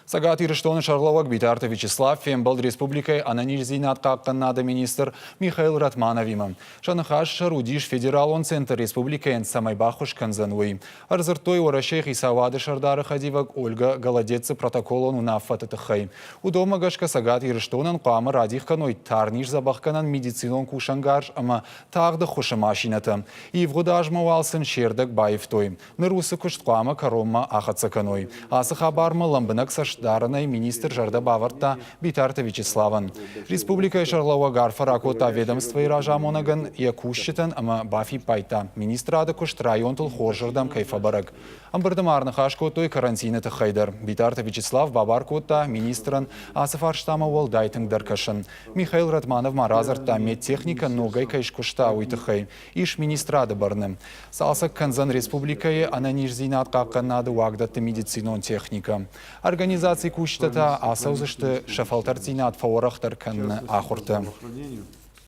Цӕгат Ирыстоны сӕргълӕууӕг Битарты Вячеслав фембӕлд республикӕйы ӕнӕниздзинад хъахъхъӕнынады министр Михаил Ратмановимӕ. Сӕ ныхас сӕр уыдис федералон центр республикӕйӕн цӕмӕй баххуыс кӕндзӕн, уый. Ӕрдзырдтой Уӕрӕсейы хицауады сӕрдары хӕдивӕг Ольга Голодецы протоколон уынаффӕты тыххӕй. Уыдонмӕ гӕсгӕ Цӕгат Ирыстонӕн хъуамӕ радих кӕной тарниз дзӕбӕхгӕнӕн медицинон кусӕнгарз ӕмӕ тагъд ӕххуысы машинӕтӕ. Ивгъуыд азмӕ уал сын се рдӕг баивтой. Ныр уыцы куыст хъуамӕ кӕронмӕ ахӕццӕ кӕной. Ацы хабармӕ лӕмбынӕг цӕст дарынӕй министр зӕрдӕ бавӕрдта Битарты Вячеславӕн. Республикӕйы сӕргълӕууӕг арфӕ ракодта ведомствойы разамонӕгӕн, йӕ кусджытӕн ӕмӕ бафиппайдта, министрады куыст районтыл хорзырдӕм кӕй фӕбӕрӕг. Ӕмбырды ма ӕрныхас кодтой карантины тыххӕй дӕр. Битарты Вячеслав бабар кодта министрӕн ацы фарстамӕ уӕлдай тынгдӕр кӕсын. Михаил Ратманов ма радзырдта, медтехникӕ ногӕй кӕй скуыста, уый тыххӕй. Ис министрады бӕрны. Цалцӕг кӕндзӕн республикӕйы ӕнӕниздзинад хъахъхъӕнынады уагдӕтты медицинон техникӕ. Организацийы кусджытӕ та ацӕудзысты сӕ фӕлтӕрддзинад фӕуӕрӕхдӕр кӕныны ахуыртӕ.